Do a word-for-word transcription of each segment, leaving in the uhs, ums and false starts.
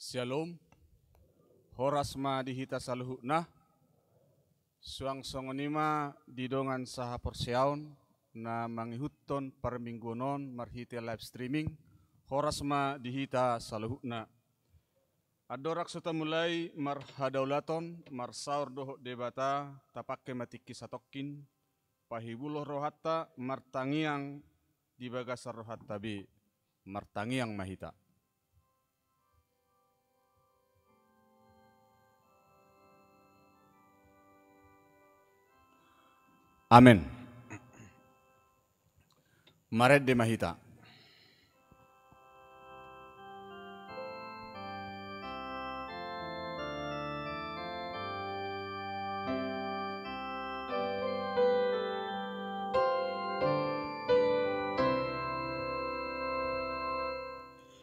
Syalom. Horas ma di hita saluhutna. Suang songon i ma di dongan sahaporseaon na mangihuthon parmingguon on marhite live streaming. Horas ma di hita saluhutna. Andorang so tamulai marhadaulaton, marsaor dohot Debata, tapangke ma tingki satongkin, pahibuloh rohanta, martangiang di bagasan rohanta be, martangiang ma hita. Amen. Marende ma hita.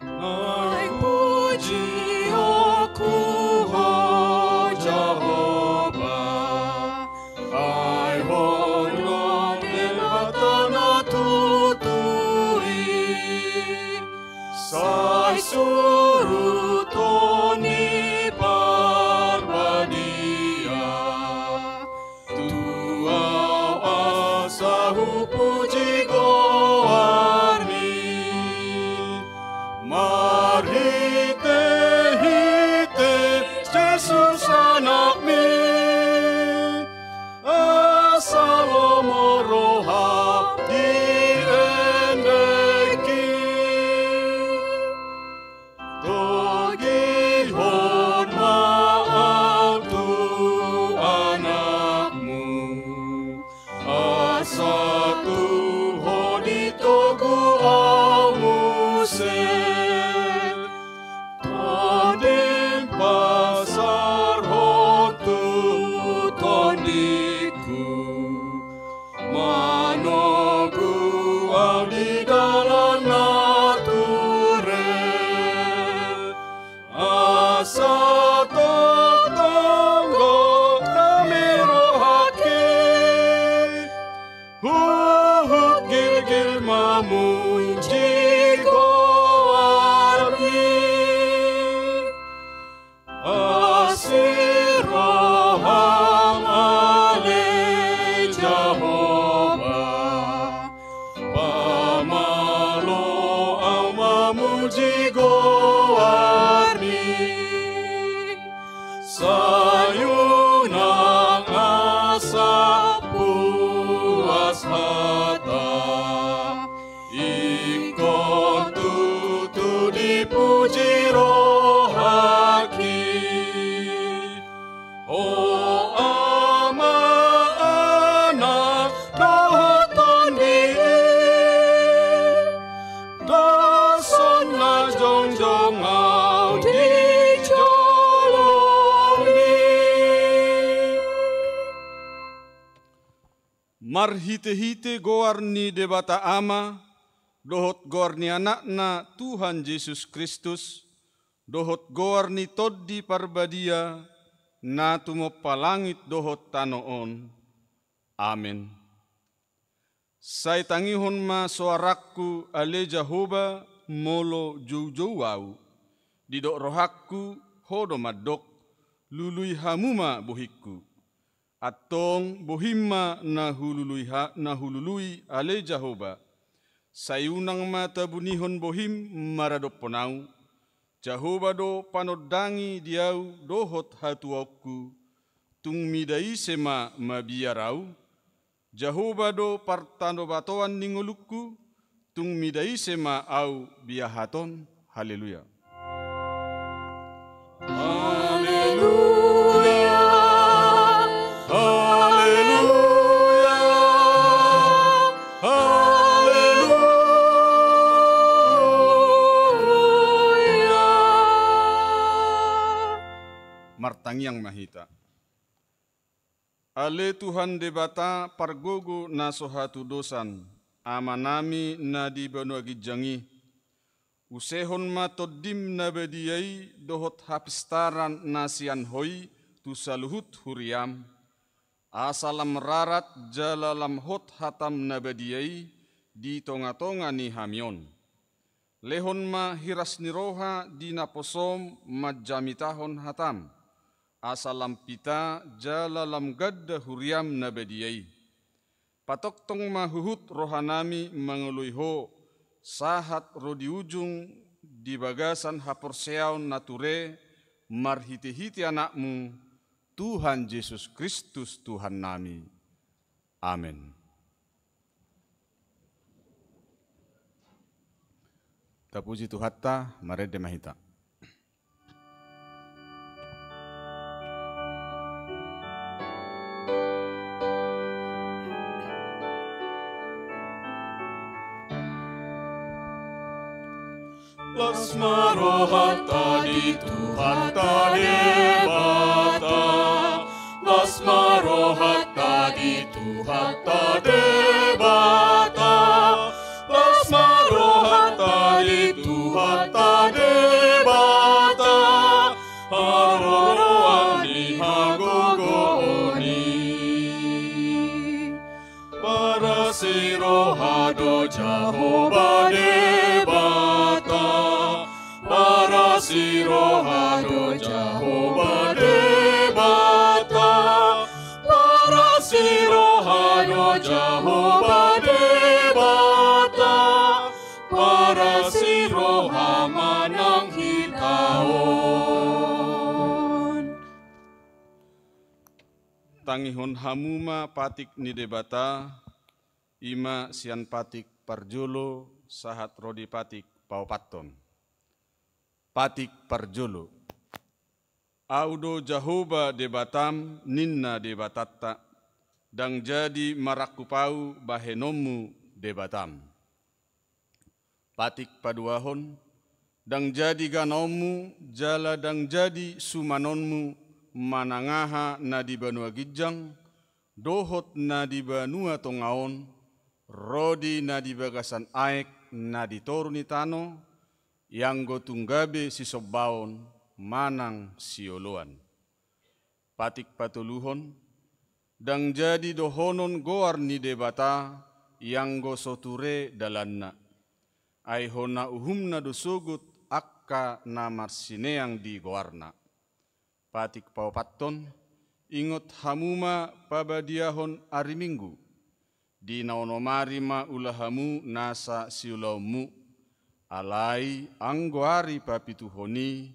Naeng pujionku ho Jahowa, ai ho do Debata na tutu i, sai surut Tondi Parbadia tu ahu asa hupuji goarni, marhitehite Jesus anakmi, asa lomo roha di endengki. Togihon ma ahu tu anakmu, asa tu ho ditogu ahu muse. Tondim pasarhon tu tondingku, manogu ahu di dalan na ture, asa tongtong gok nami rohangki, huhut girgir mamuji goarmi. Asi roham ale Jahowa, pamalo ahu mamuji goarmi. Sai unang asa puas hata, ingkon tutu dipuji rohangki. O Ama, Anak, dohot Tondi i, dos on na jongjong ahu di jolomi. Marhitehite goar ni Debata Ama, dohot goar ni Anakna Tuhan Jesus Kristus, dohot goar ni Tondi Parbadia, na tumompa langit dohot tano on. Amen. Sai tangihon ma soarangku ale Jahowa, molo joujou ahu. Didok rohangku, ho do mandok, lului hamu ma bohingku. Antong bohim ma na hulului ha-, na hulului ale Jahowa. Sai unang ma tabunihon bohim maradophon ahu. Jahowa do panondangi di ahu dohot hatuaonku. Tung mida ise ma mabiar ahu? Jahowa do partanobatoan ni ngolungku, tung mida ise ma ahu biahaton. Haleluya. Haleluya, haleluya, haleluya. Martangiang ma hita. Ale Tuhan Debata pargogo na so hatudosan, Amanami na di banua ginjang i, usehon ma Tondim na badia i dohot hapistaran na sian Ho i tu saluhut huriam, asa lam rarat jala lam hot hatam na badia i di tongatonga ni hami on. Lehon ma hiras ni roha di naposom manjamitahon hatam, asa lam pita jala lam ganda huriam na badia i. Patongtong ma huhut rohanami mangoloi Ho, sahat ro di ujung di bagasan haporseaon na ture, marhitehite Anakmu, Tuhan Jesus Kristus Tuhannami. Amen. Tapuji Tuhanta, marende ma hita. Las ma rohanta di Tuhanta Debata. Las ma rohanta di Tuhanta Debata. Las ma rohanta di Tuhanta Debata. Haroroan ni hagogoon i. Parasi roha do Jahowa Debata. Parasi roha do Jahowa Debata. Parasi roha do Jahowa Debata. Parasi roha manang hita on. Tangihon hamu ma patik ni Debata, i ma sian patik parjolo sahat ro di patik paopathon. Patik parjolo. Ahu do Jahowa Debatam, ninna Debatanta, ndang jadi marangkup Ahu bahenonmu Debatam. Patik paduahon, ndang jadi ganaonmu, jala ndang jadi sumanonmu manang aha na di banua ginjang, dohot na di banua tonga on, ro di na di bagasan aek na di toru ni tano, ianggo tung gabe sisombaon manang sioloan. Patik patoluhon, ndang jadi dohonon goar ni Debata, ianggo so ture dalanna. Ai hona uhumna do sogot angka na marsineang di goarna. Patik paopathon, ingot hamu ma pabadiahon ari Minggu. Di na onom ari ma ula hamu nasa siulaonmu. Alai anggo ari papituhon i,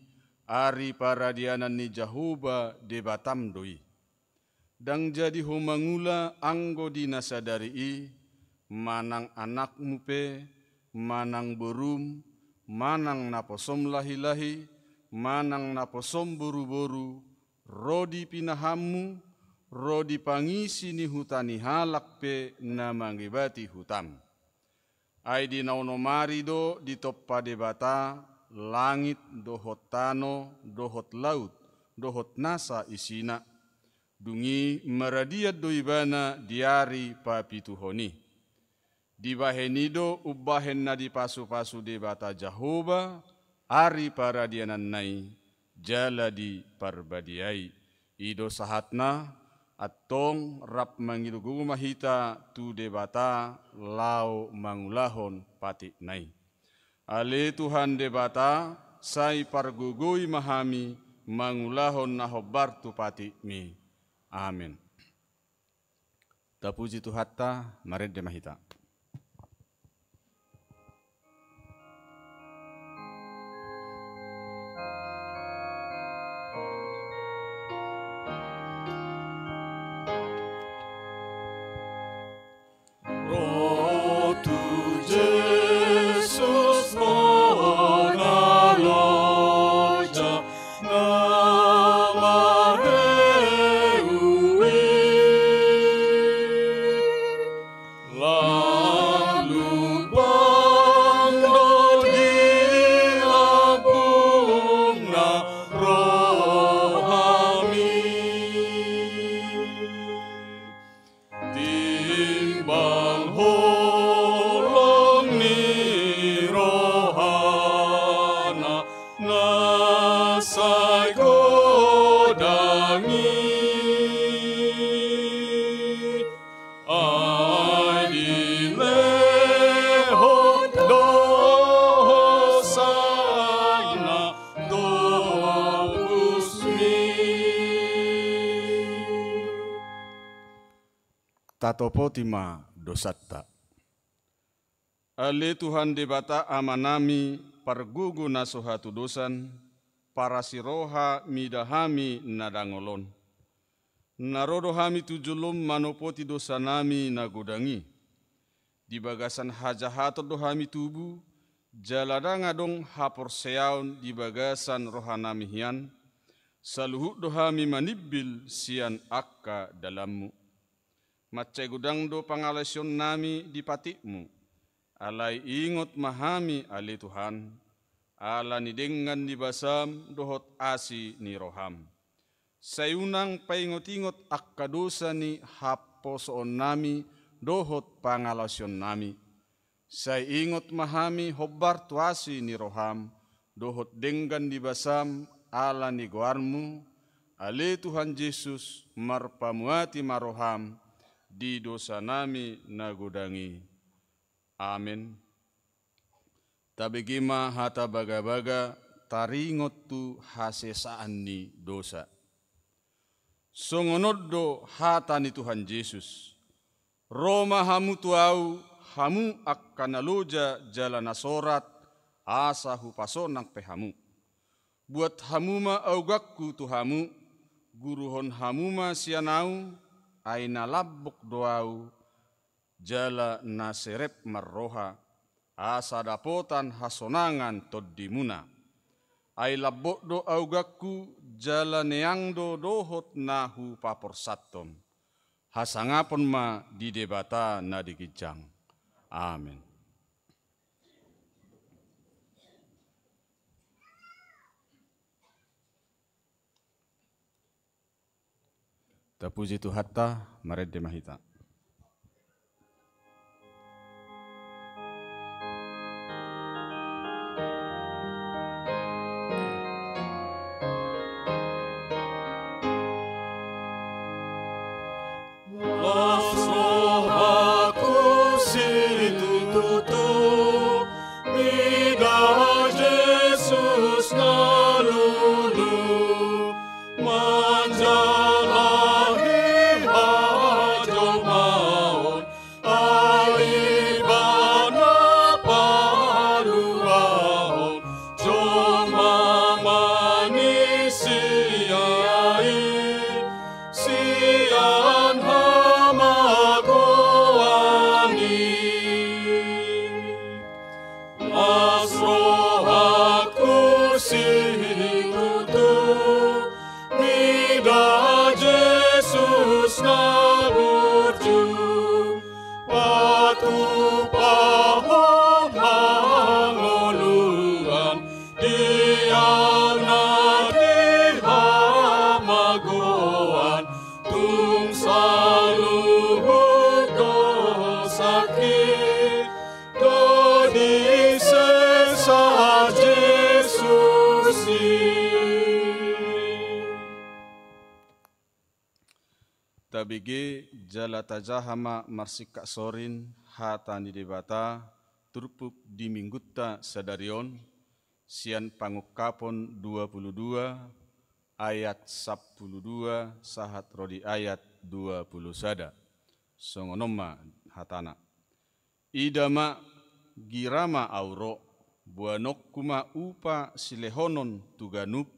ari paradianan ni Jahowa Debatam do i. Ndang jadi ho mangula anggo di na sadari i, manang anakmu pe, manang borum, manang naposom lahilahi, manang naposom boruboru, ro di pinahanmu, ro di pangisi ni huta ni halak pe na mangebati hutam. Ai di na onom ari do ditompa Debata langit dohot tano dohot laut dohot nasa isina. Dung i maradian do ibana di ari papituhon i. Dibahen i do umbahen na dipasupasu Debata Jahowa ari paradiananna i, jala diparbadiai. I do sahatna, antong rap mangido gogo ma hita tu Debata laho mangulahon patikna i. Ale Tuhan Debata, sai pargogoi ma hami mangulahon na hombar tu patikmi. Amen. Tapuji Tuhanta, marende ma hita. Ro tu Jesus ma na loja na maheu i. Lam lumbang do di lambungna rohami. Timbang holong ni rohana na sai godang i. Ai dilehon do ho Tatopoti ma dosanta. Ale Tuhan Debata Amanami, pargogo na so hatudosan, parasi roha mida hami na dangol on. Na ro do hami tu jolom manopoti dosanami na godang i. Di bagasan hajahaton do hami tubu, jala ndang adong haporseaon di bagasan rohanami hian, saluhut do hami manimbil sian angka dalanmu. Mansai godang do pangalaosionnami di patikmu, alai ingot ma hami ale Tuhan, ala ni denggan ni basam dohot asi ni roham. Sai unang paingot-ingot angka dosa ni haposoonnami dohot pangalaosionnami. Sai ingot ma hami hombar tu asi ni roham, dohot denggan ni basam ala ni goarmu, ale Tuhan Jesus, marpamuati ma roham di dosanami na godang i. Amen. Tabege ma hata bagabaga taringot tu hasesaan ni dosa. Songon on do hata ni Tuhan Jesus: Ro ma hamu tu ahu, hamu angka na loja jala na sorat, asa hupasonang pe hamu. Buat hamu ma auganku tu hamu, guruhon hamu ma sian ahu, ai na lambok do ahu, jala na serep marroha, asa dapotan hasonangan tondimuna. Ai lambok do auganku, jala neang do dohot na hupaporsathon. Hasangapon ma di Debata na di ginjang. Amen. Tapuji Tuhanta, marende ma hita. Las rohangku situtu, mida Jesus na lulu, manjalahi hajolmaon, ai Ibana paluahon, jolma manisia i, sian hamagoan i. Las rohangku situtu, mida Jesus na burju, patupahon hangoluan, di ahu na di hamagoan, tung saluhut dosangki, do disesa Jesus i. Tabege jala tajaha ma marsingkat sorin hata ni Debata turpuk di minggunta sadari on, sian Pangungkapon dua pulu dua ayat sampulu dua sahat ro di ayat dua pulu sada. Songon on ma hatana. Ida ma, gira ma ahu ro, boanonku ma upa silehonon tu ganup,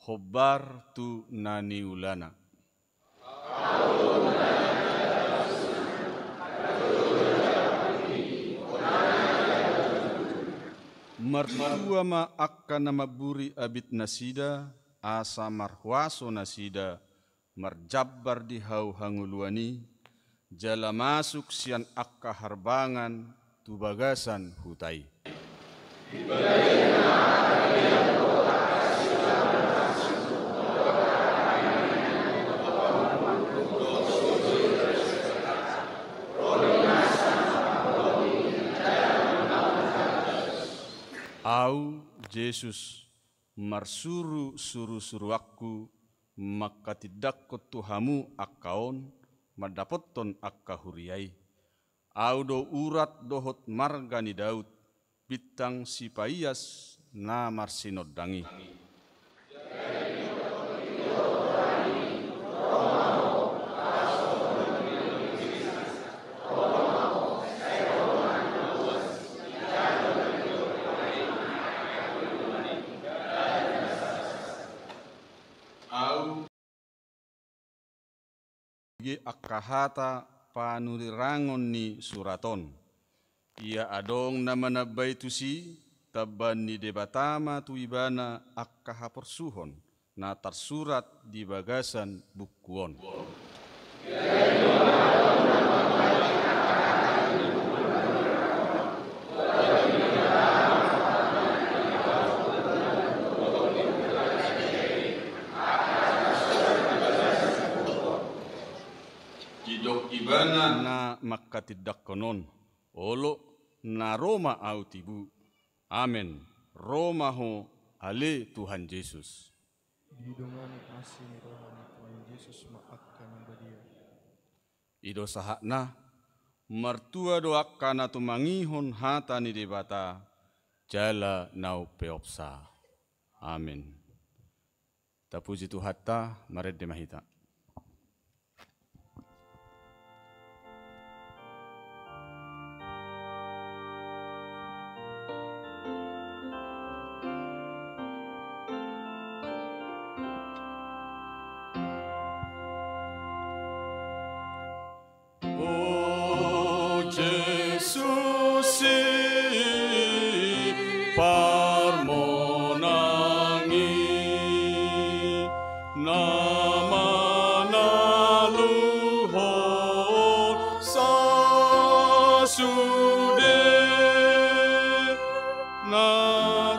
hombar tu na niulana. Martua ma angka na mamburi abit nasida, asa marhuaso nasida, marjambar di hau hangoluan i, jala masuk sian angka harbangan tu bagasan huta i. Ahu, Jesus, marsuru surusuruanku, mangkatindangkon tu hamu angka on, mandapothon angka huria i. Ahu do urat dohot marga ni Daud, bintang sipaias na marsinondang i. ge angka hata panurirangkon ni surat on. Ia adong na manambai tusi, tambaan ni Debata ma tu ibana angka haporsuhon na tarsurat di bagasan buku on. Didok ibana na manghatindanghon on: Olo, na ro ma ahu tibu. Amen. Ro ma ho, ale Tuhan Jesus. Didongani asi ni roha ni Tuhan Jesus ma angka na badia. I do sahatna, martua do angka na tumangihon hata ni Debata, jala na umpeopsa. Amen. Tapuji Tuhanta, marende ma hita. O Jesus, i parmonang i na manaluhon sasude na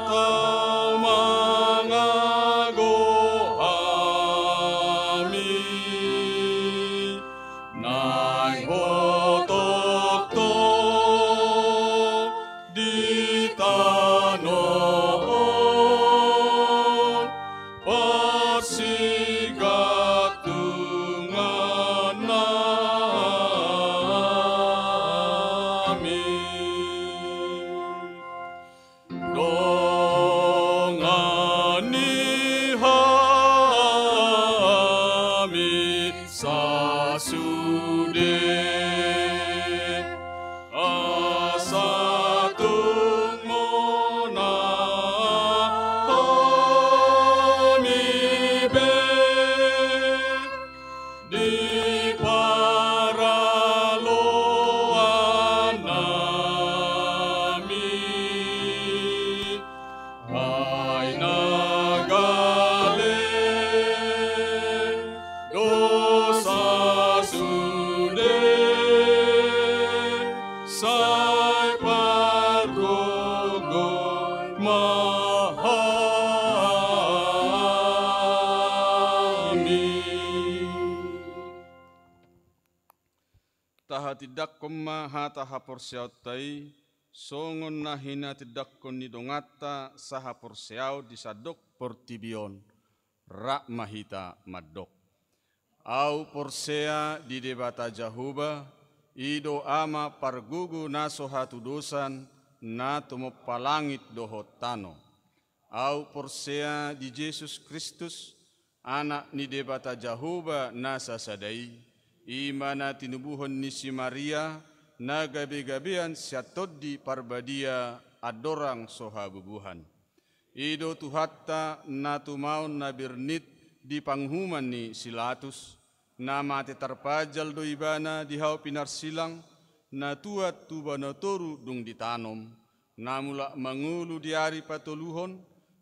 tau mangago hami. Naeng ho tongtong di tano on parsigantungan nami. Dongani hami sasude, asa tung monang hami be di paraloan nami. Ai na gale do sasude, sai pargogoi ma hami. Tahatindangkon ma hata haporseaonta i, songon na hinatindangkon ni donganta sahaporseaon di sandok portibi on. Rap ma hita mandok: Ahu porsea di Debata Jahowa, i do Ama pargogo na so hatudosan, na tumompa langit dohot tano. Ahu porsea di Jesus Kristus, Anak ni Debata Jahowa na sasada i, i ma na tinubuhon ni si Maria, na gabegabean sian Tondi Parbadia andorang so habubuhan. I do Tuhanta na tumaon na bernit di panguhuman ni si Latus, na mate tarpajal do Ibana di hau pinarsilang, na tuat tu banua toru dung ditanom, na mulak mangolu di ari patoluhon,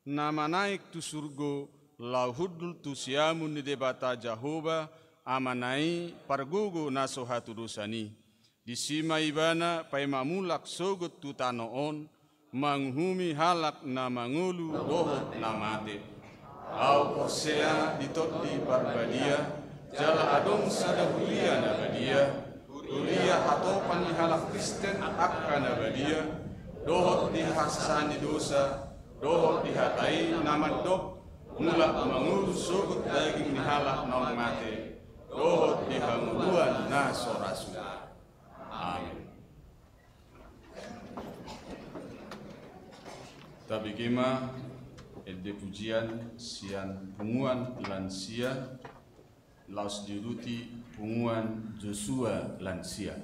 na manaek tu surgo, laho hundul tu siamun ni Debata Jahowa, Amana i pargogo na so hatudosan i. Disi ma Ibana paima mulak sogot tu tano on, manguhumi halak na mangolu dohot na mate. Ahu porsea di Tondi Parbadia, jala adong sada huria na badia, huria hatopan ni halak Kristen angka na badia, dohot di hasesaan ni dosa, dohot di hata i na mandok, mulak mangolu sogot daging ni halak naung mate, dohot di hangoluan na so ra suda. Amin. Tabege ma ende pujian sian punguan lansia, laos diuduti punguan Josua lansia.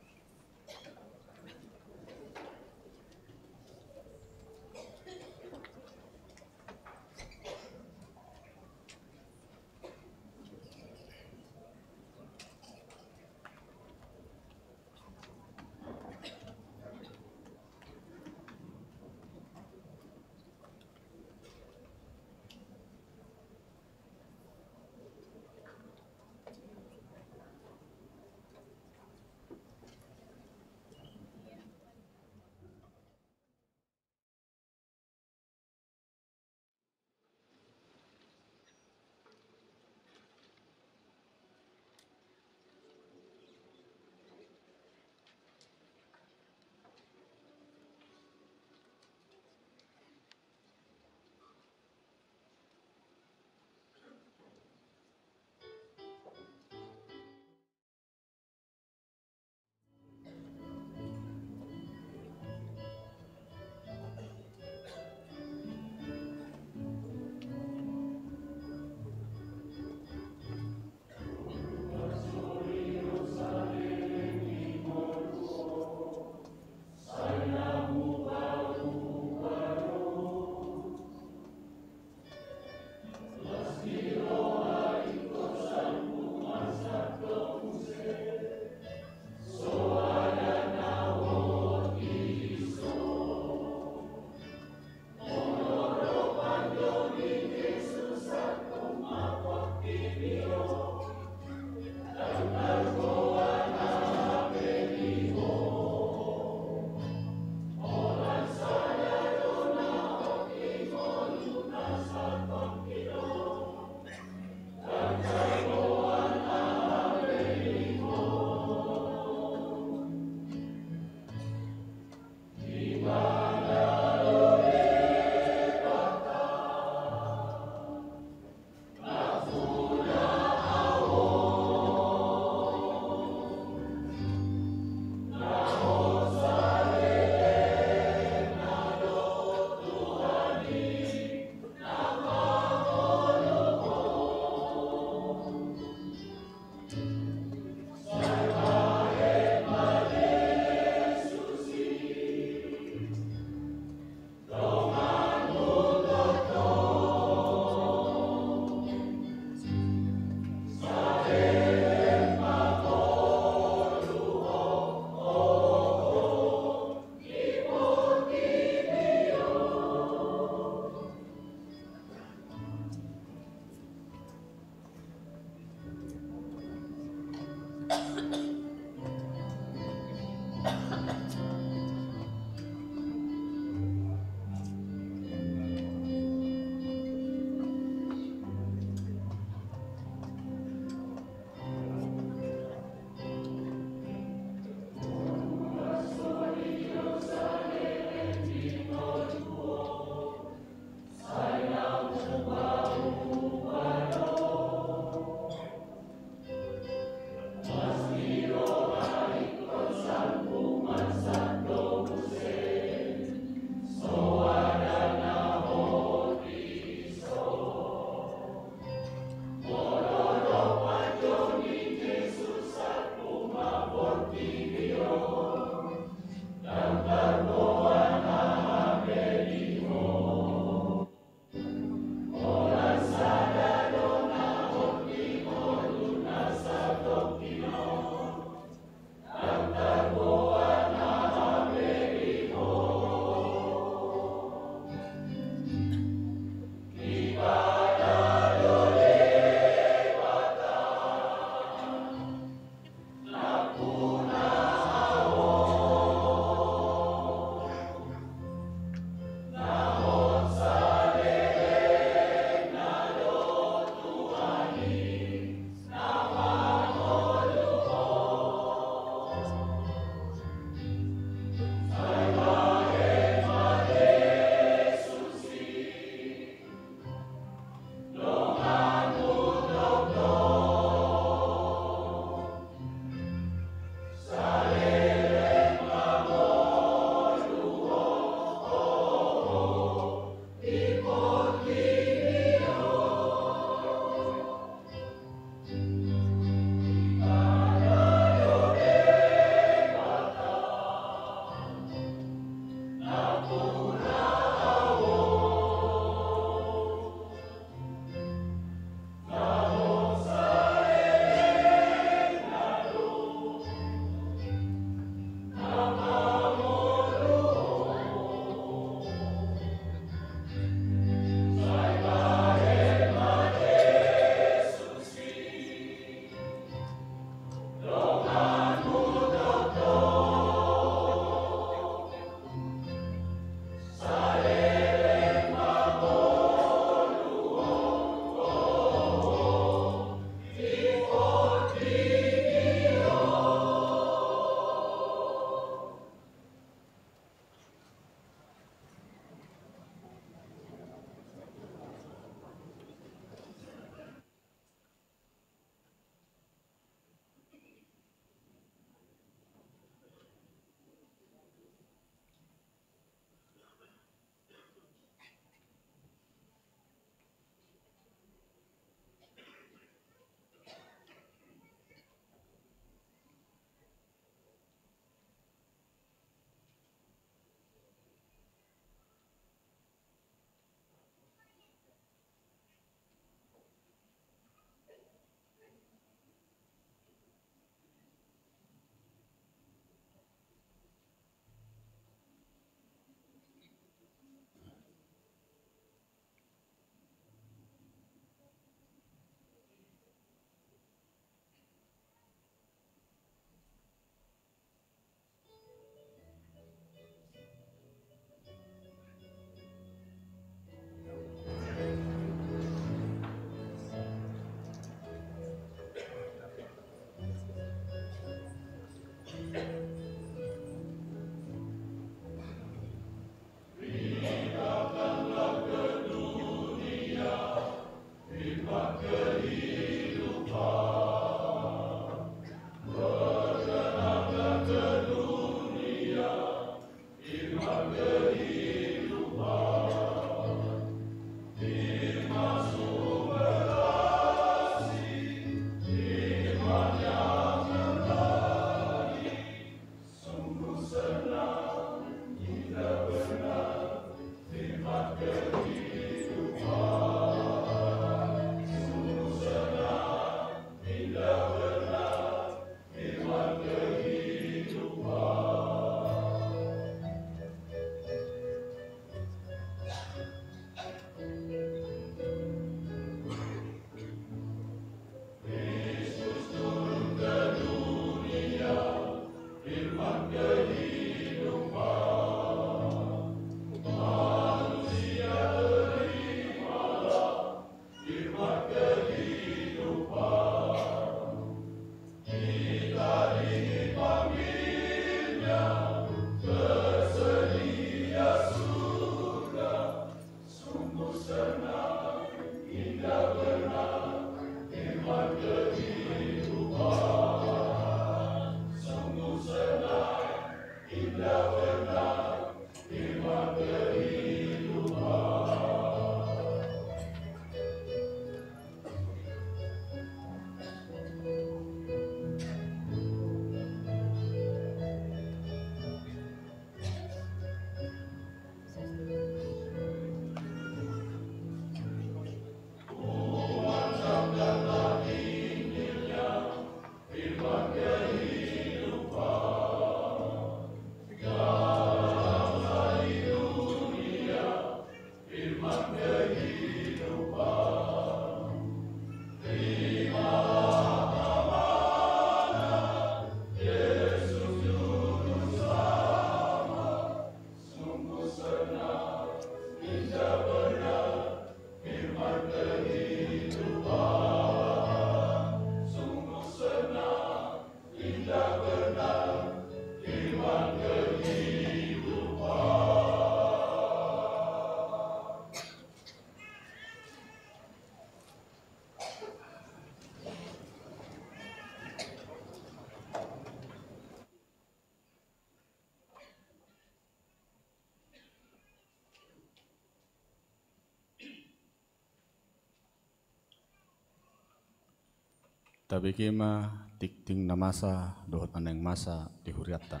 Tabege ma tingting na masa dohot na naeng masa di hurianta.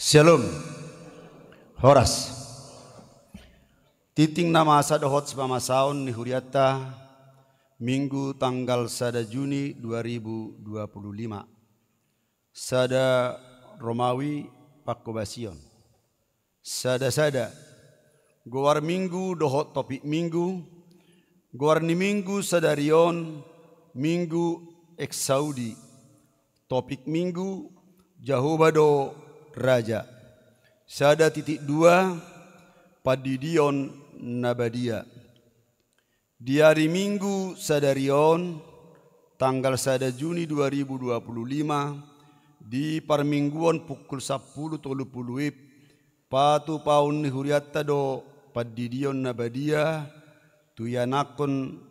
Syalom. Horas. Tingting na masa dohot sipamasaon ni hurianta, Minggu tanggal sada Juni dua ribu dua puluh lima. Sada Romawi pangkobasion. Sada-sada. Goar Minggu dohot topik Minggu. Goar ni Minggu sadari on, Minggu Exaudi. Topik Minggu, Jahowa do Raja. Sada titik dua, Pandidion na badia. Di ari Minggu sadari on, tanggal sada Juni dua ribu dua puluh lima, di parmingguon pukul sampulu tolu pulu WIB, patupaon ni hurianta do Pandidion na badia, tu ianakhon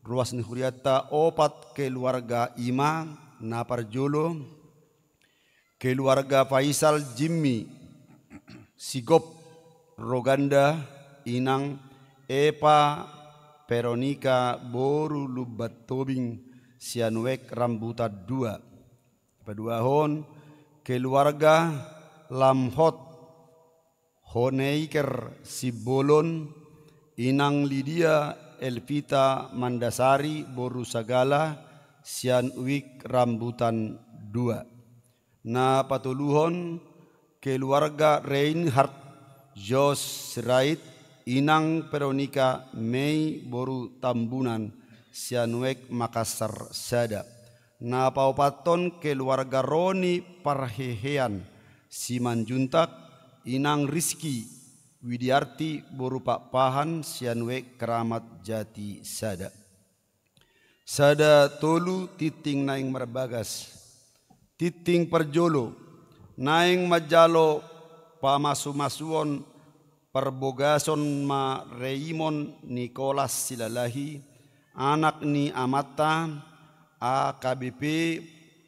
ruas ni hurianta opat keluarga, i ma na parjolo, keluarga Faisal Jimmy, Sigop, Roganda, inang Eva Veronica boru Lumban Tobing, Sianuek Rambutan dua. Paduahon, keluarga Lamhot Honeiker Simbolon, inang Lydia Elvita Mandasari boru Sagala, Sianuek Rambutan dua. Na patoluhon, keluarga Reinhard Jos Sirait, inang Veronica Mei boru Tambunan, Sianuek Makassar sada. Na paopathon, keluarga Roni Parhehean Simanjuntak, inang Rizky Widiarti boru Pakpahan, Sianuek Keramat Jati sada. Sada tolu tingting naeng marbagas. Tingting parjolo, naeng manjalo pamasumasuon parbogason ma Reimon Nikolas Silalahi, anak ni amanta, A K B P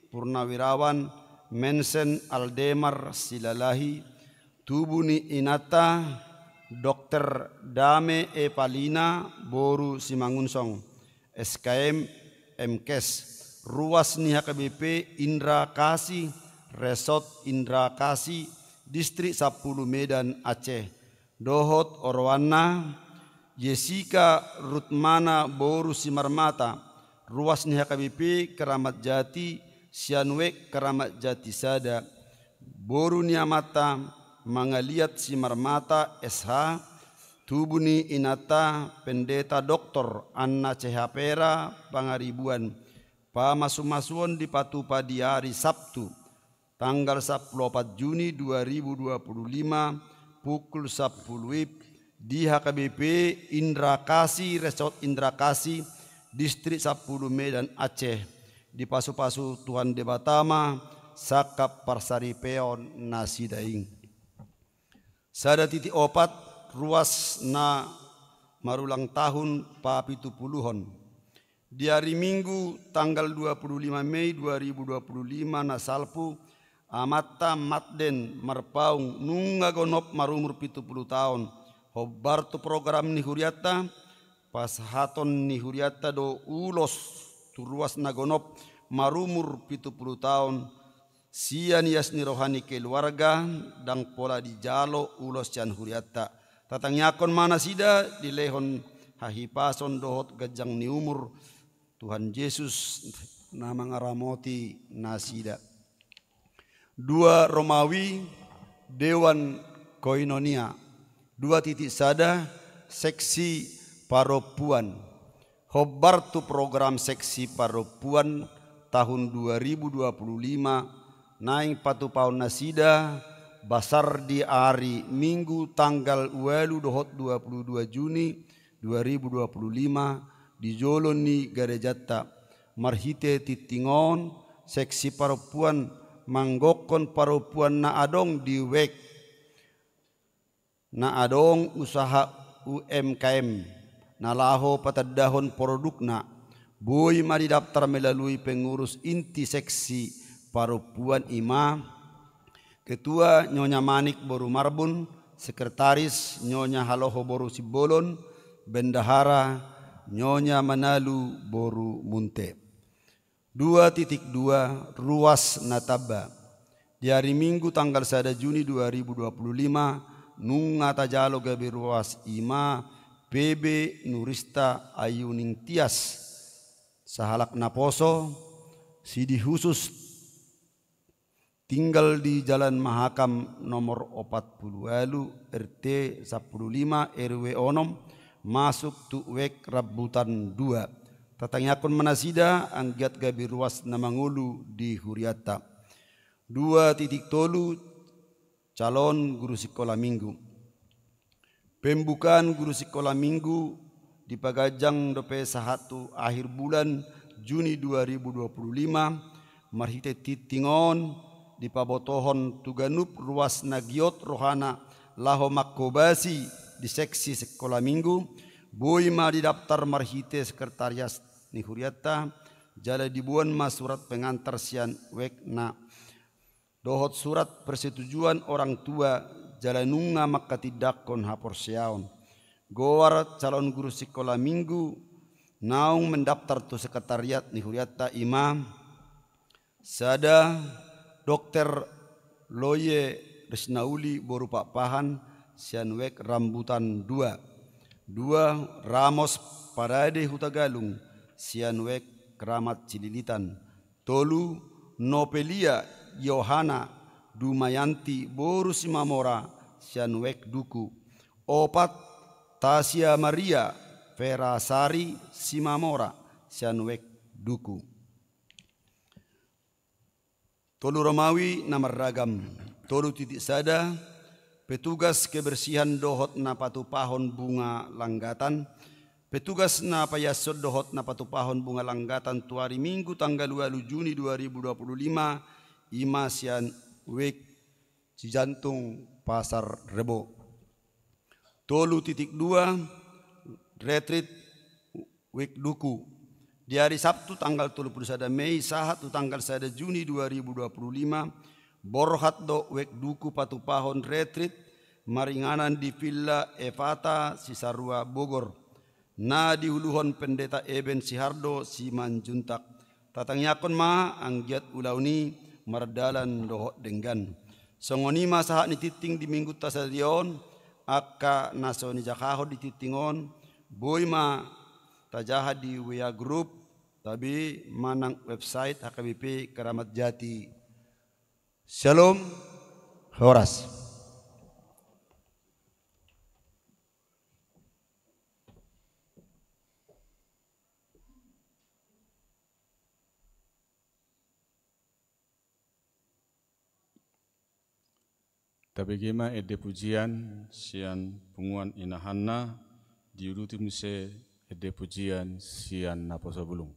Purnawirawan Mensen Aldemar Silalahi, tubu ni inanta, Dokter Dame Evalina boru Simangunsong, S K M, M Kes, ruas ni H K B P Indra Kasih, Resort Indra Kasih, Distrik Sampulu Medan, Aceh, dohot oroanna, Jessica Rutmana boru Simarmata, ruas ni H K B P Keramat Jati, Sianuek Keramat Jati sada, boru ni amanta Mangaliat Simarmata S H, tubu ni inanta Pendeta Doktor Anna Cehapera Pangaribuan, pamasumasuon dipatupa di ari Sabtu, tanggal sampulu opat Juni dua ribu dua puluh lima, pukul sampulu WIB, di H K B P Indra Kasih, Resort Indra Kasih, Distrik Sampulu Medan, Aceh. Dipasupasu Tuhan Debata ma sangkap parsaripeon nasida i. Sada titik opat, ruas na marulang tahun papitupuluhon. Di ari Minggu tanggal dua puluh lima Mei dua ribu dua puluh lima na salpu, amanta Madden Marpaung nunga gonop marumur pitu pulu taon. Hombar tu program ni hurianta, pasahaton ni hurianta do ulos tu ruas na gonop marumur pitu pulu taon, sian ias ni roha ni keluarga, ndang pola dijalo ulos sian hurianta. Tatangiangkon ma nasida dilehon hahipason dohot ganjang ni umur Tuhan Jesus na mangaramoti nasida. Dua Romawi, Dewan Koinonia. Dua titik sada, seksi parompuan. Hombar tu program seksi parompuan tahun dua ribu dua puluh lima, naeng patupahon nasida, basar di ari Minggu tanggal ualu dohot dua puluh dua Juni dua ribu dua puluh lima, di jolo ni garejanta. Marhite tingting on, seksi parompuan manggokhon parompuan na adong di wek, na adong usaha U M K M, na laho patandahon produkna, boi ma didaftar melalui pengurus inti seksi parompuan, i ma Ketua Nyonya Manik boru Marbun, Sekretaris Nyonya Haloho boru Simbolon, Bendahara Nyonya Manalu boru Munte. Dua titik dua, ruas na tamba. Di ari Minggu tanggal sada Juni dua ribu dua puluh lima, nunga tajalo gabe ruas, i ma P B Nurista Ayuning Tias, sahalak naposo, sidi khusus, tinggal di Jalan Mahakam nomor opat pulu ualu, R T sampulu lima, R W onom, masuk tu wek Rambutan dua. Tatangiangkon ma nasida anggiat gabe ruas na mangolu di hurianta. Dua titik tolu, calon guru sikola minggu. Pembukaan guru sikola minggu dipaganjang dope sahat tu akhir bulan Juni dua ribu dua puluh lima, marhite tingting on dipabotohon tu ganup ruas na giot rohana laho manghobasi di seksi sikola minggu, boi ma didaftar marhite sekretariat ni hurianta, jala diboan ma surat pengantar sian wekna dohot surat persetujuan orang tua, jala nunga manghatindanghon haporseaon. Goar calon guru sikola minggu naung mendaftar tu sekretariat ni hurianta, i ma: sada, Dokter Loye Risnauli boru Pakpahan, sian wek Rambutan dua. Dua, Ramos Parade Hutagalung, sian wek Kramat Cililitan. Tolu, Nopelia Yohana Dumayanti boru Simamora, sian wek Duku. Opat, Tasia Maria Ferasari Simamora, sian wek Duku. Tolu Romawi na marragam. Tolu titik sada, petugas kebersihan dohot na patupahon bunga langgatan. Petugas na paiashon dohot na patupahon bunga langgatan tu ari Minggu tanggal ualu Juni dua ribu dua puluh lima, i ma sian wek Cijantung Pasar Rebo. Tolu titik dua, retreat wek Duku. Di ari Sabtu tanggal tolu pulu sada Mei sahat tu tanggal sada Juni dua ribu dua puluh lima, borhat do wek Duku patupahon retreat maringanan di Villa Efata Cisarua Bogor, na diuluhon Pendeta Eben Sihardo Simanjuntak. Tatangiangkon ma anggiat ulaon i mardalan dohot denggan. Songon i ma sahat ni tingting di Minggunta sadari on. Angka na so nijahaon di tingting on boi ma tajaha di W A group, tabe manang website H K B P Keramat Jati. Shalom. Horas. Tabege ma ende pujian sian punguan Ina Hanna, diuduti muse ende pujian sian naposo bulung.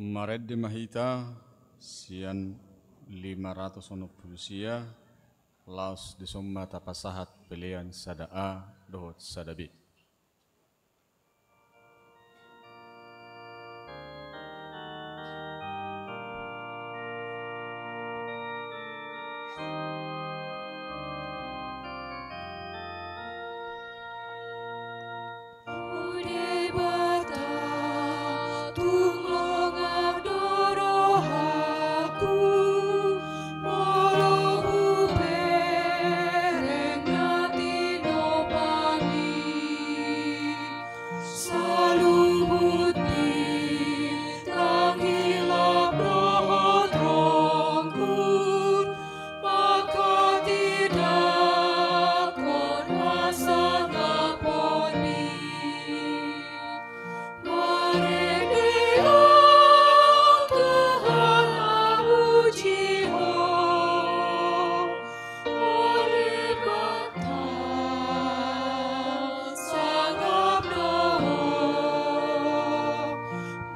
Marende ma hita sian lima ratus onom pulu sia, laos dison ma tapasahat pelean sada A dohot sada B. O Debata, tung longap do rohangku, molo hubereng na tinobami. Saluhut bintang hilap dohot ronggur, mangkatidakkon hasangaponmi. Marende Ho Tuhan, mamuji Ho. O Debata, sangap do Ho.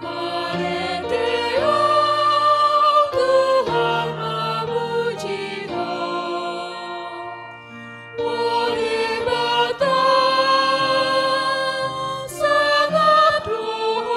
Marende Ho Tuhan, mamuji Ho. O Debata, sangap do Ho.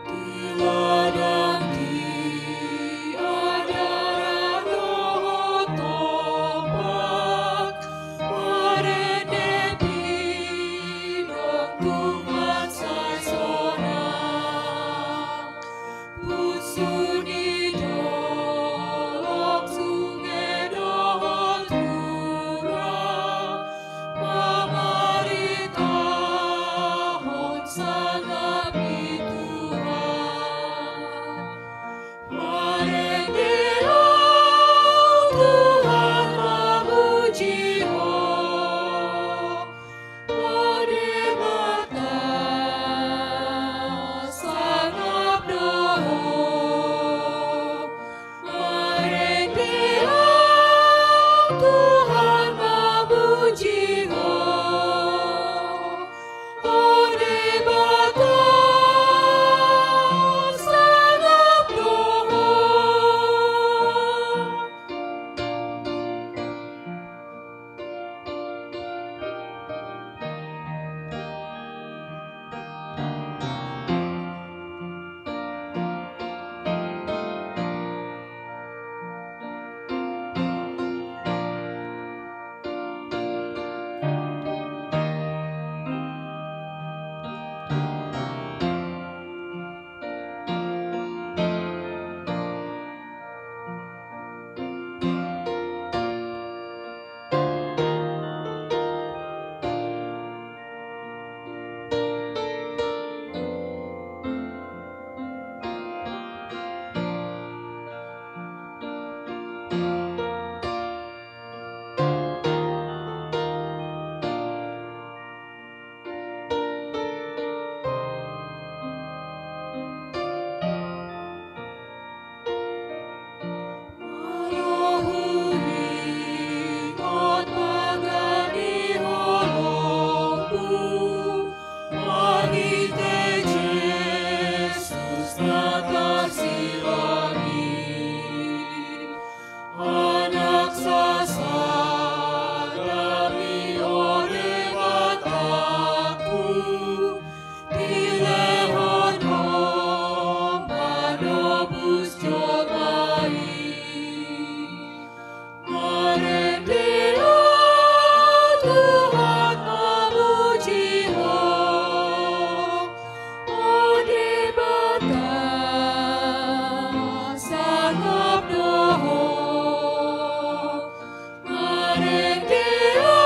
Di ladang, di adaran dohot ombak, marende pinonggungan sai sonang. Punsu ni dolok, sunge dohot hura, mamaritahon sangap ni Tuhan. Marende Ho Tuhan, mamuji Ho. O Debata, sangap do Ho. Pus jolma i. Marende Ho Tuhan, mamuji Ho, Ho Debata, sangap do Ho. Marende Ho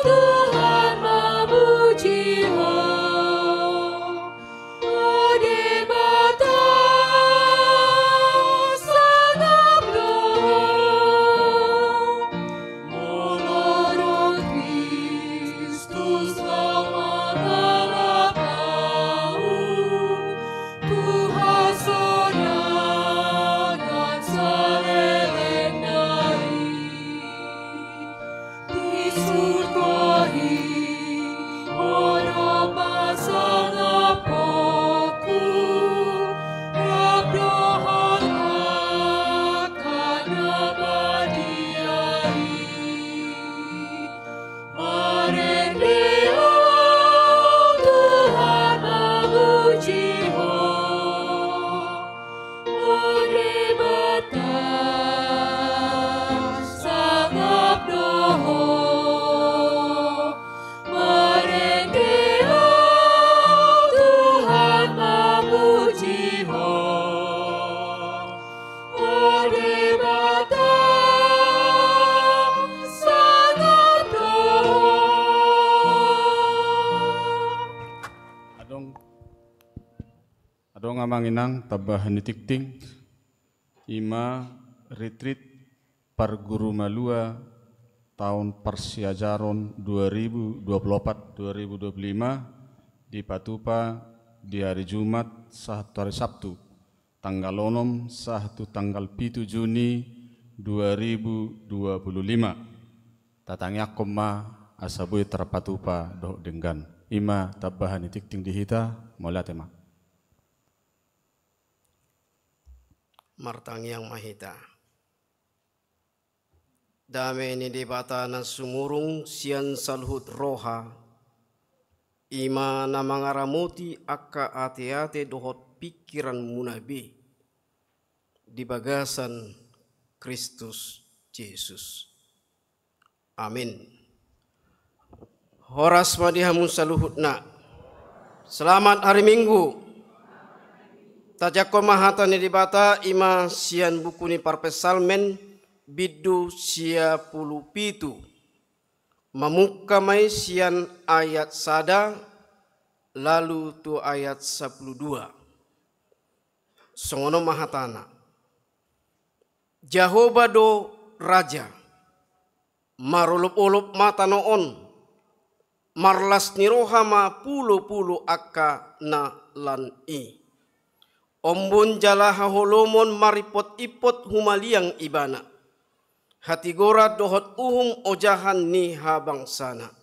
Tuhan, mamuji Ho, Ho Debata, sangap do Ho. Molo ro Kristus, laho mangalap ahu tu hasonangan saleleng na i. Di surgo i Ho do pasangaphonku, rap dohot angka na badia i. Marende Ho Tuhan, mamuji Ho, Ho Debata, sangap do Ho. Marende Ho Tuhan, mamuji Ho, Ho Debata, sangap do Ho. Adong, adong amang inang tambahan ni tingting, i ma retreat parguru malua taon parsiajaron dua ribu dua puluh opat dua ribu dua puluh lima, dipatupa di ari Jumat sahat tu ari Sabtu, tanggal onom sahat tu tanggal pitu Juni dua ribu dua puluh lima. Tatangiangkon ma asa boi tarpatupa dohot denggan. I ma tambahan ni tingting di hita, mauliate ma. Martangiang ma hita. Dame ni Debata na sumurung sian saluhut roha, i ma na mangaramoti angka ateate dohot pingkiranmuna be di bagasan Kristus Jesus. Amin. Horas ma di hamu saluhutna. Selamat hari Minggu. Tajangkon ma hata ni Debata, i ma sian buku ni Parpsalmen, bindu sia pulu pitu. Mamungka ma i sian ayat sada lalu tu ayat sampulu dua. Songon on ma hatana. Jahowa do Raja. Marolopolop ma tano on, marlas ni roha ma pulopulo angka na lan i. Ombun jala haholomon maripotimpot humaliang Ibana. Hatigoran dohot uhum ojahan ni habangsana.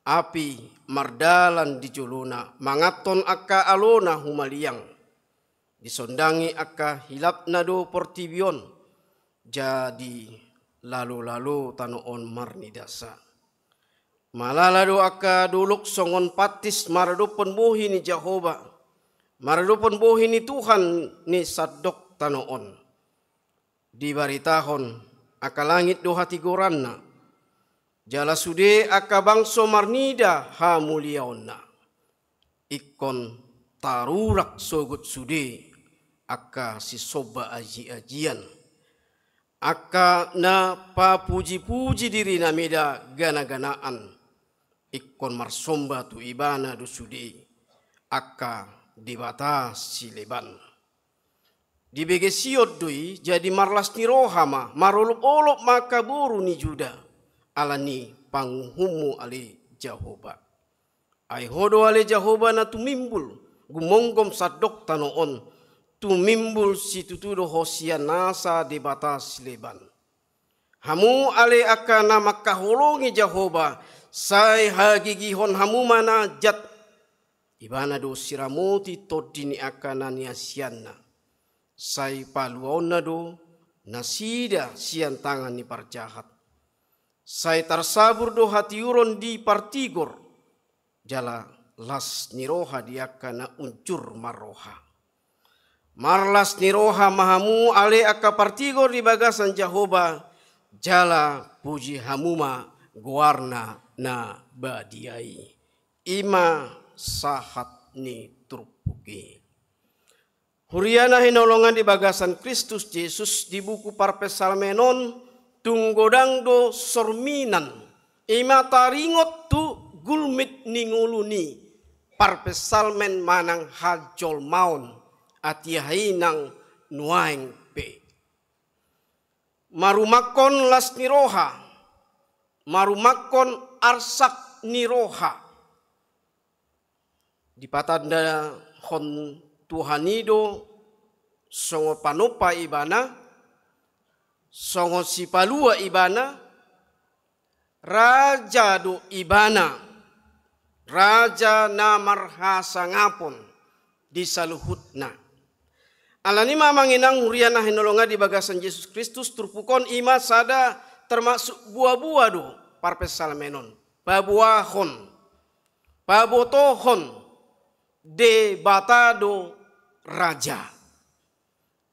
Api mardalan di jolona, manganhon angka alona humaliang. Disondangi angka hilapna do portibi on, jadi lalolalo tano on marnidasa. Malala do angka dolok songon pantis maradophon bohi ni Jahowa, maradophon bohi ni Tuhan ni sandok tano on. Dibaritahon angka langit do hatigoranna, jala sude angka bangso marnida hamuliaonna. Ingkon tarurak sogot sude angka sisomba ajiajian, angka na papujipuji dirina mida ganaganaan. Ingkon marsomba tu Ibana do sude angka debata sileban. Dibege Sion do i, jadi marlas ni roha ma, marolopolop ma angka boru ni Juda, ala ni panguhummu ale Jahowa. Ai Ho do ale Jahowa na tumimbul, gumonggom sandok tano on, tumimbul situtu do Ho sian nasa debata sileban. Hamu ale angka na mangkaholongi Jahowa, sai hagigihon hamu ma na jat. Ibana do siramoti tondi ni angka na niasianna. Sai paluaonna do nasida sian tangan ni parjahat. Sai tarsabur do hatiuron di partigor, jala las ni roha di angka na unjur marroha. Marlas ni roha ma hamu ale angka partigor di bagasan Jahowa, jala puji hamu ma goarna na badia i. I ma sahat ni turpuk i. Huria na hinaholongan di bagasan Kristus Jesus, di buku Parpsalmen on tung godang do sorminan, i ma taringot tu gulmit ni ngolu ni parpsalmen manang hajolmaon, atia i nang nuaeng pe. Marumangkon las ni roha, marumangkon arsak ni roha. Dipatandahon Tuhan i do songon panompa ibana, songon sipalua ibana, raja do ibana, raja na marhasangapon di saluhutna. Alani i ma amang inang huria na hinaholongan di bagasan Jesus Kristus, turpuk on i ma sada termasuk buabua do parpsalmen on. Paboahon, pabotohon, Debata do raja.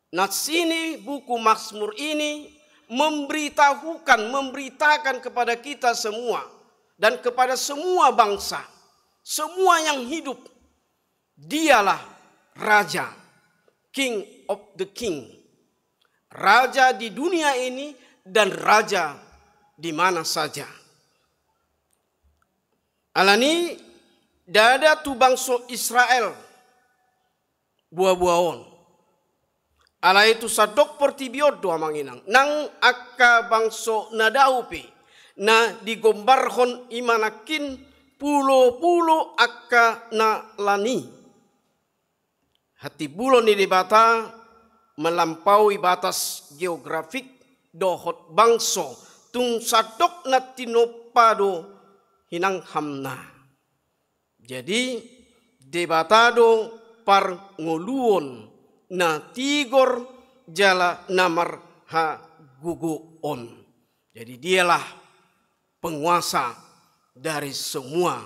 Nats ni buku Mazmur ini memberitahukan, memberitakan kepada kita semua dan kepada semua bangsa, semua yang hidup, Dialah raja, King of the King, raja di dunia ini dan raja di mana saja. Alani i, ndada tu bangso Israel buabua on. Alai tu sandok portibi on do amang inang, nang angka bangso na dao pe, na digombarhon i ma nangkin pulo-pulo angka na lan i. Hatimbulon ni Debata melampaui batas geografik dohot bangso, tung sandok na tinompa do hinanghamna. Jadi, Debata do parngoluon na tigor jala na marhagogoon. Jadi, Dialah penguasa dari semua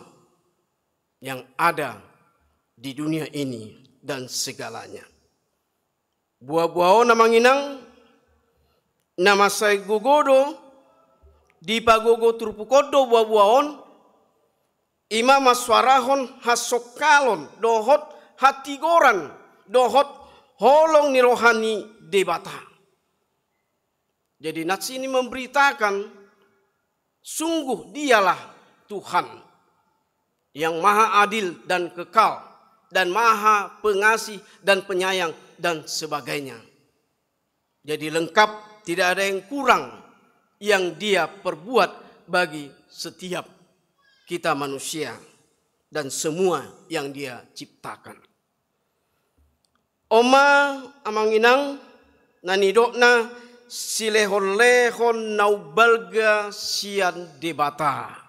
yang ada di dunia ini dan segalanya. Buabua on amang inang, na mansai gogo do, dipagogo turpuk on do buabua on, i ma mansuarahon hasongkalon dohot hatigoran dohot holong ni roha ni Debata. Jadi nats ini memberitakan sungguh Dialah Tuhan yang maha adil dan kekal dan maha pengasih dan penyayang dan sebagainya. Jadi lengkap, tidak ada yang kurang yang Dia perbuat bagi setiap kita manusia dan semua yang Dia ciptakan. On ma amang inang na nidokna silehonlehon na umbalga sian Debata.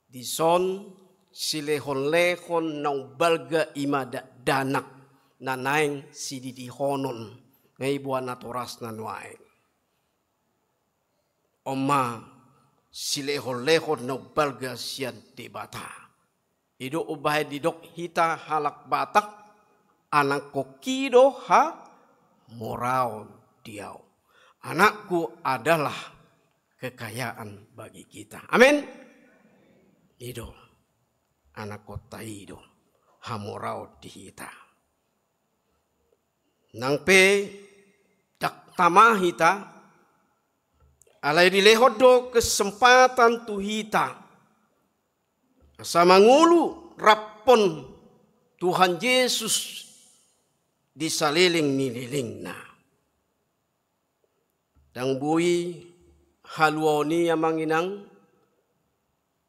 Dison silehonlehon na umbalga i ma dakdanak na naeng sididihonon, nga i boan natorasna nuaeng. On ma silehonlehon na umbalga sian Debata. I do umbahen didok hita halak Batak, anakkonhi do hamoraon di ahu. Anakku adalah kekayaan bagi kita. Amin. I do, anakkonta i do hamoraon di hita. Nang pe ndang tama hita, alai dilehon do kesempatan tu hita asa mangolu rap dohot Tuhan Jesus di saleleng ni lelengna. Ndang boi haluaon i amang inang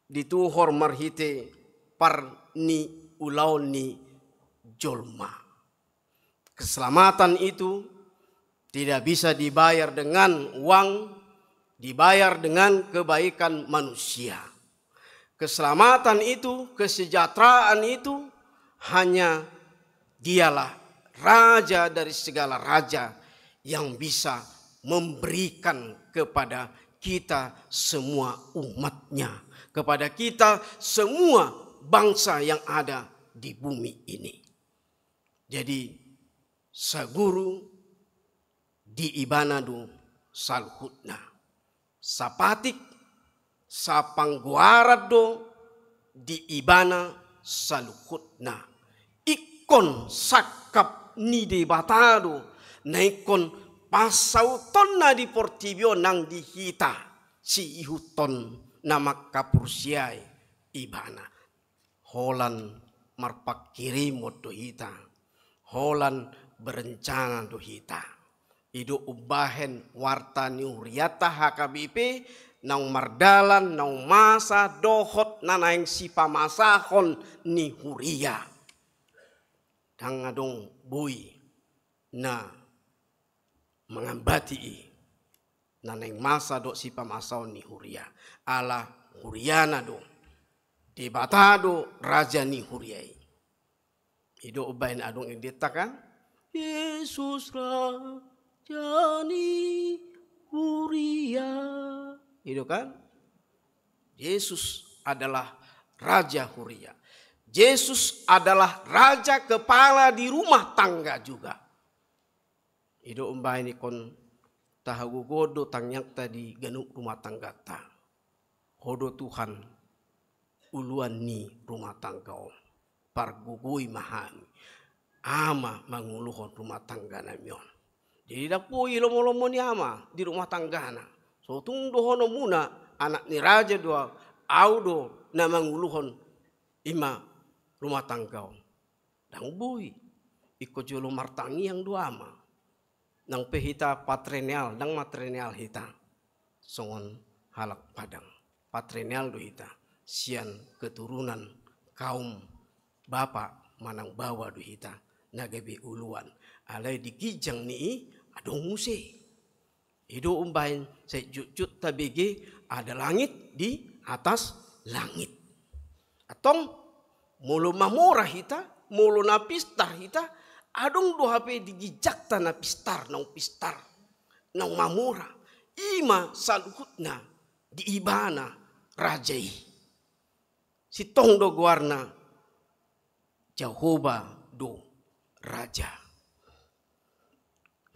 dituhor marhite parniulaon ni jolma. Keselamatan itu tidak bisa dibayar dengan uang, dibayar dengan kebaikan manusia. Keselamatan itu, kesejahteraan itu hanya Dialah Raja dari segala raja yang bisa memberikan kepada kita semua umat-Nya, kepada kita semua bangsa yang ada di bumi ini. Jadi, saguru di ibana do saluhutna. Sapatik, sapanggoaran do di ibana saluhutna. Ingkon sangkap ni Debata do na ingkon pansautonna di portibi on nang di hita siihuthon na mangkaporseai ibana. Holan marpangkirimon do hita, holan berencana do hita. I do umbahen warta ni hurianta H K B P naung mardalan, naung masa dohot na naeng sipamasahon ni huria. Ndang adong boi na mangambati i na naeng masa dohot sipamasaon ni huria. Ala huriana do. Debata do raja ni huria i. I do umbahen adong endenta kan? Yesus raja ni huria. I do kan? Yesus adalah raja huria. Yesus adalah raja kepala di rumah tangga juga. I do umbahen ingkon tahagogohon do tangiangta di ganup rumah tanggata. Ho do Tuhan uluan ni rumah tangga on. Pargogoi ma hami. Ama manguluhon rumah tangga nami on. Jadi ndang boi lomo-lomo ni ama di rumah tanggana. So tung dohononmuna anak ni raja do au, au do na manguluhon ima rumah tangga on. Ndang boi. Ingkon jolo martangiang do ama. Nang pe hita patrilineal, ndang matrilineal hita. Songon halak Padang. Patrilineal do hita. Sian keturunan kaum bapa manang baoa do hita. Na gabe uluan. Alai di ginjang ni i adong muse. I do umbahen sai jotjot tabege ada langit di atas langit. Antong, molo mamora hita, molo na pistar hita, adong do hape di ginjangta na pistar, naung pistar, naung mamora. I ma saluhutna di ibana raja i. Sintong do goarna, Jahowa do raja.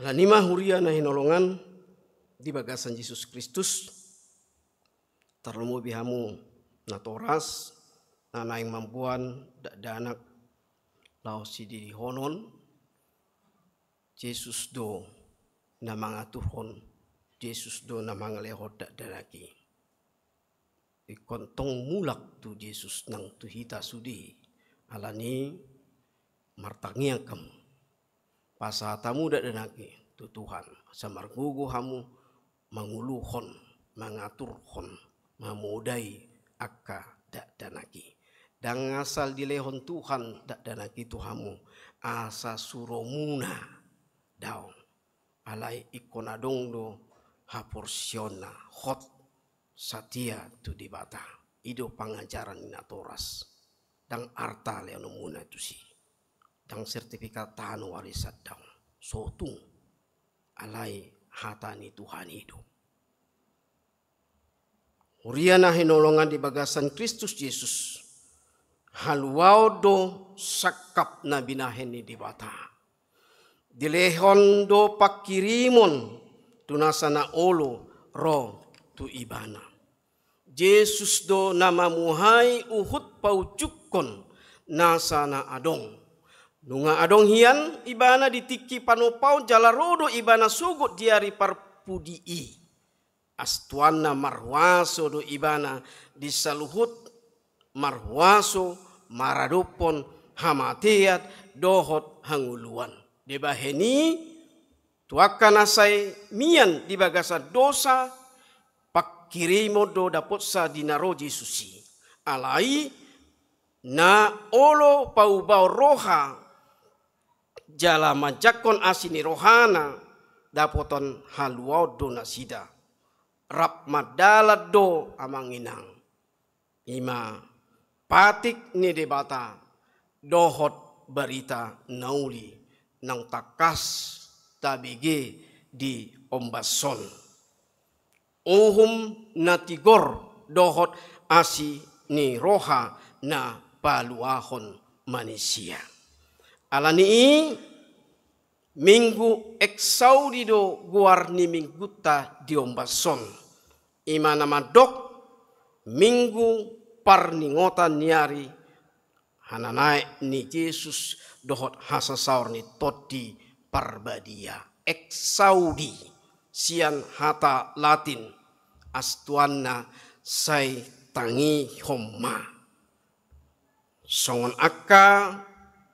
Alani i ma huria na hinaholongan di bagasan Jesus Kristus, tarlumobi hamu natoras na naeng mamboan dakdanak laho sididihonon, Jesus do na mangaturhon, Jesus do na mangalehon dakdanak i. Ingkon tong mulak tu Jesus nang tu hita sude. Alani i martangiang hamu. Pasahat hamu dakdanak i tu Tuhan. Asa margogo hamu manguluhon, mangaturhon, mamodai angka dakdanak i. Ndang asal dilehon Tuhan dakdanak i tu hamu. Asa suromuna. Daong. Alai ingkon adong do haporseaonna hot satia tu Debata. I do pangajaran ni natoras. Ndang arta lehononmuna tusi. Ndang sertifikat tano warisan daong. So tung. Alai hata ni Tuhan i do. Huria na hinaholongan di bagasan Kristus Jesus. Haluaon do sangkap na binahen ni Debata. Dilehon do pangkirimon tu nasa na olo ro tu ibana. Jesus do na mamuhai huhut paunjukkon nasa na adong. Nunga adong hian ibana di tingki panompaon jala ro do ibana sogot di ari parpudi i. Astuanna marhuaso do ibana di saluhut, marhuaso maradophon hamatean dohot hangoluan. Dibahen i tu angka na sai mian di bagasan dosa, pangkirimon do dapotsa di na ro Jesus i. Alai na olo paubaon roha jala manjangkon asi ni rohana, dapotan haluaon do nasida. Rap mardalan do amang inang. I ma patik ni Debata dohot barita na uli naung tangkas tabege di ombas on. Uhum na tigor dohot asi ni roha na paluahon manisia. Alani i Minggu Exaudi do goar ni minggunta di ombas on. I ma na mandok, minggu parningotan ni ari hananaek ni Jesus dohot hasasaor ni Tondi Parbadia. Exaudi, sian hata Latin, astuanna sai tangihon ma. Songon angka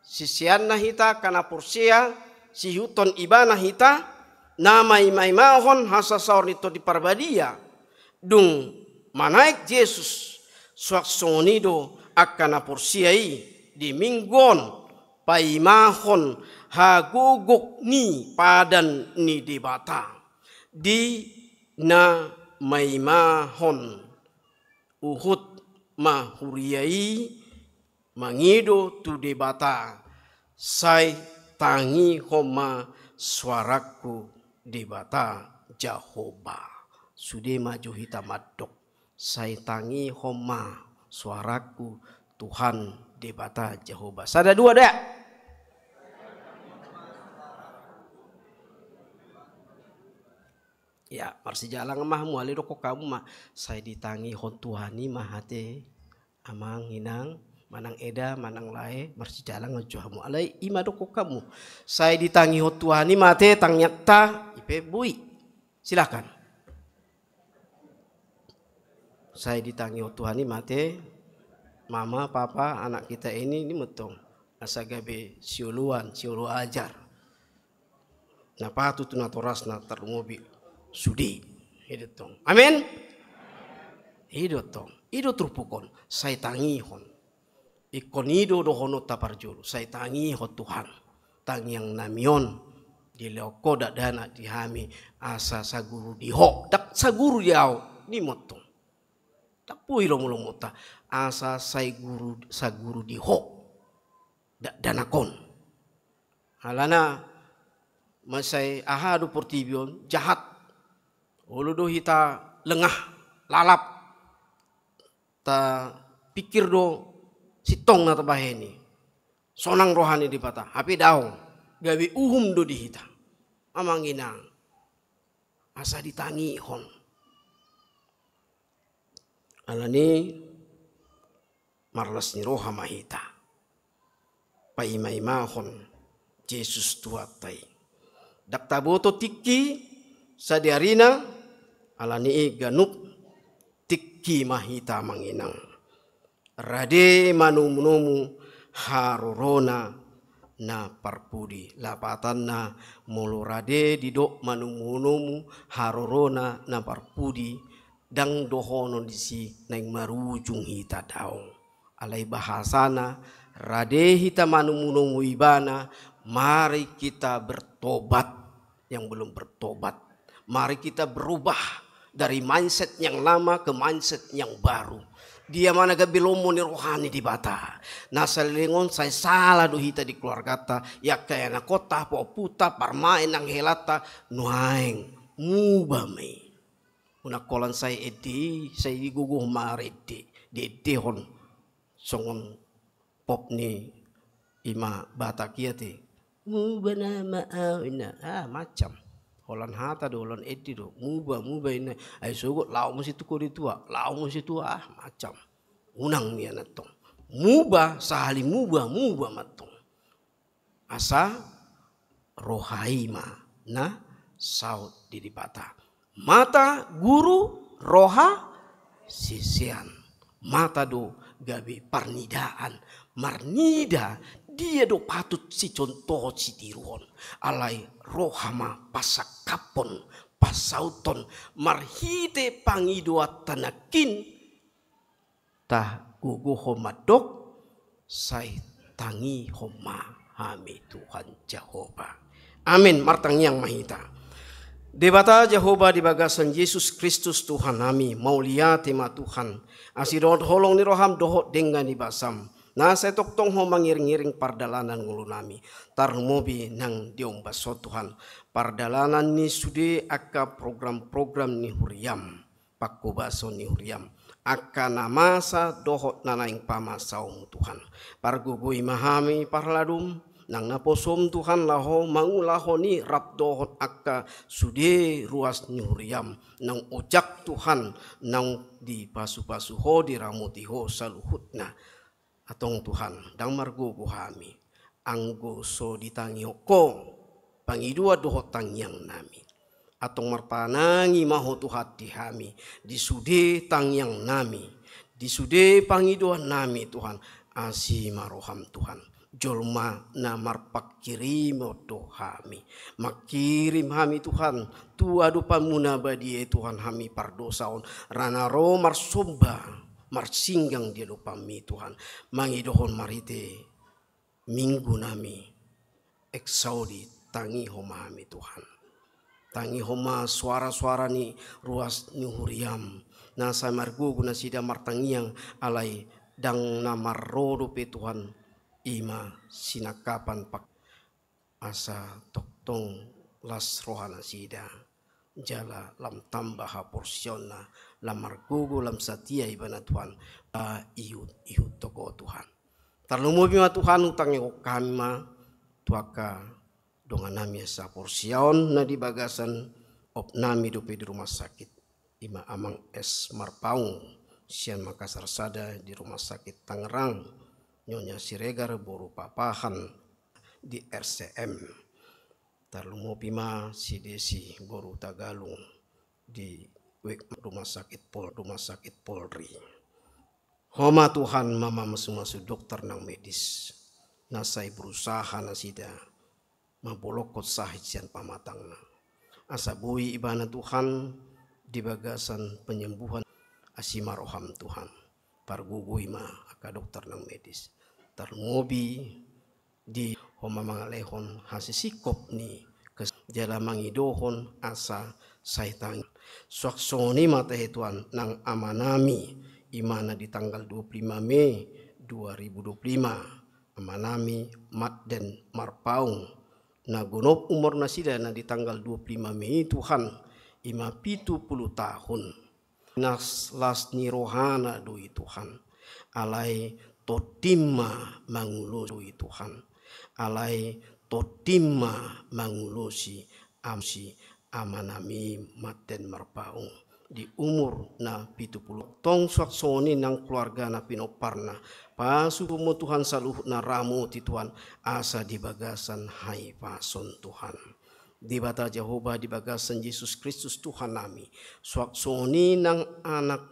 siseanna hita, angka na porsea, siihuthon ibana hita, na maimaimahon hasasaor ni Tondi Parbadia. Dung manaek Jesus, suang songon i do angka na porsea i di minggu on paimahon hagogok ni padan ni Debata di na maimahon. Uhut ma huria i mangido tu Debata, sai tangihon ma suarangku Debata Jahowa. Sude ma jo hita mandok, sai tangihon ma suarangku Tuhan Debata Jahowa. Sada dua da. Ya, marsijalang ma hamu, alai dokkon hamu ma, sai ditangihon Tuhan i ma ate, amang, inang, manang eda, manang lae, marsijalang ma jo hamu. Alai i ma dokkon hamu, sai ditangihon Tuhan i ma ate, tangiangta, i pe boi. Silakan. Sai ditangihon Tuhan i ma ate, mama, papa, anak kita ini, i ma tong. Asa gabe sioloan, siolo ajar. Na patut tu natorasna tarlumobi sude. I do tong. Amen. I do tong. I do turpuk on. Sai tangihon. Ingkon i do dohononta parjolo. Sai tangihon Tuhan. Tangiangnami on. Dilehon Ho dakdanak di hami. Asa saguru di Ho. Ndang saguru di ahu. I ma tong. Ndang boi lomo-lomota. Asa sai guru, saguru di Ho. Dakdanak on. Alana mansai aha do portibi on, jahat. Olo do hita lengah, lalap. Tapikir do sintong na tabahen i. Sonang roha ni Debata, hape daong, gabe uhum do di hita. Amang, inang, asa ditangihon. Alani marlas ni roha ma hita paimaimahon Jesus Tuhanta i. Ndang taboto tingki sadari na, alani i ganup tingki ma hita, amang, inang. Rade manomunomu harorona na parpudi. Lapatanna, molo rade didok manomunomu harorona na parpudi, ndang dohonon disi naeng marujung hita, daong. Alai bahasana, rade hita manomunomu Ibana, mari kita bertobat. Yang belum bertobat, mari kita berubah dari mindset yang lama ke mindset yang baru. Dia ma na gabe lomo ni roha ni Debata. Na saleleng on sai sala do hita di keluargata, i angka anakonta, ompunta, parumaen, nang helanta, nuaeng muba ma i. Unang holan sai ende i, sai digogo ma ende, diendehon songon pop ni ima Batak i ate. Muba nama au inna. Ah, macam. Holan hata do, holan ende do. Muba, muba inna. Ai sogot, laho muse tu kode tua. Laho muse tu, ah, macam. Unang nian antong. Muba, sahali muba, muba ma antong. Asa roha i ma na saut di Debata. Mata guru, roha sisean. Mata do gabe parnidaan. Marnida dia do patut sicontohon, sitiruhon. Alai roha ma pasangkaphon, pasauthon, marhite pangidoanta nangkin, tagogohon mandok, sai tangihon ma hami Tuhan Jahowa. Amin. Martangiang ma hita. Debata Jahowa di bagasan Jesus Kristus Tuhannami, mauliate ma Tuhan, asi dohot holong ni roham dohot denggan ni basam, na sai tongtong Ho mangiringiring pardalanan ngolunami, tarlumobi nang di ombas on Tuhan, pardalanan ni sude angka program-program ni huriam, panghobason ni huriam, angka na masa dohot na naeng pamasaonmu Tuhan. Pargogoi ma hami parhaladom, Nang naposom Tuhan laho mangulahon i rap dohot angka sude ruas ni huriam, naung ojak Tuhan, naung dipasupasu Ho, diramoti Ho saluhutna. Antong Tuhan, ndang margogo hami, anggo so ditangihon Ho pangidoan dohot tangiang nami. Antong marpanangi ma Ho Tuhan di hami, di sude tangiang nami, di sude pangidoan nami Tuhan, asi ma roham Tuhan. Jolma na marpangkirimon do hami. Mangkirim hami Tuhan, tu adopanmu na badia i Tuhan hami pardosa on, ra na ro marsomba, marsinggang di adopanmi Tuhan. Mangidohon marhite Minggu nami, Exaudi, tangihon ma hami Tuhan. Tangihon ma soara-soara ni ruas ni huriam, na sai margogo nasida martangiang, alai ndang na marro dope Tuhan, i ma sinangkapan pak-, asa tongtong las roha nasida, jala lam tamba haporseaonna, lam margogo, lam satia ibana Tuhan, ba ihut, ihut togo Tuhan. Tarlumobi ma Tuhan, hutangihon hami ma tu angka dongan nami sahaporseaon na di bagasan op nami dope di rumah sakit. I ma Amang S Marpaung, sian Makassar sada di Rumah Sakit Tangerang, Nyonya Siregar boru Papahan di R C M. Tarlumobi ma si Desi boru Tagalung di wek rumah sakit Pol-, rumah sakit Polri. Ho ma Tuhan, mamamasu-masu dokter nang medis, na sai berusaha nasida mambolongkon sahit sian pamatangna. Asa boi ibana Tuhan di bagasan penyembuhan, asi ma roham Tuhan. Pargogoi ma angka dokter nang medis. Tarlumobi di Ho ma mangalehon hasisingkop ni kes-, jala mangidohon asa sai tangi. Suang songon i ma tahe Tuhan nang amanami, i ma na di tanggal dua puluh lima Mei dua ribu dua puluh lima, amanami Matden Marpaung, na gonop umur nasida na di tanggal dua puluh lima Mei i Tuhan, i ma pitu puluh tahun. Las, las ni rohana do i Tuhan. Alai tondim ma mangulosi do i Tuhan. Alai tondim ma mangulosi am-, si amanami Matden Marpaung di umur na pitu puluh. Tong suang songon i nang keluarga na pinomparna. Pasupasu ma Tuhan saluhutna, ramoti Tuhan, asa di bagasan hahipason Tuhan. Debata Jahowa, di bagasan Jesus Kristus Tuhan nami, suang songon i nang anak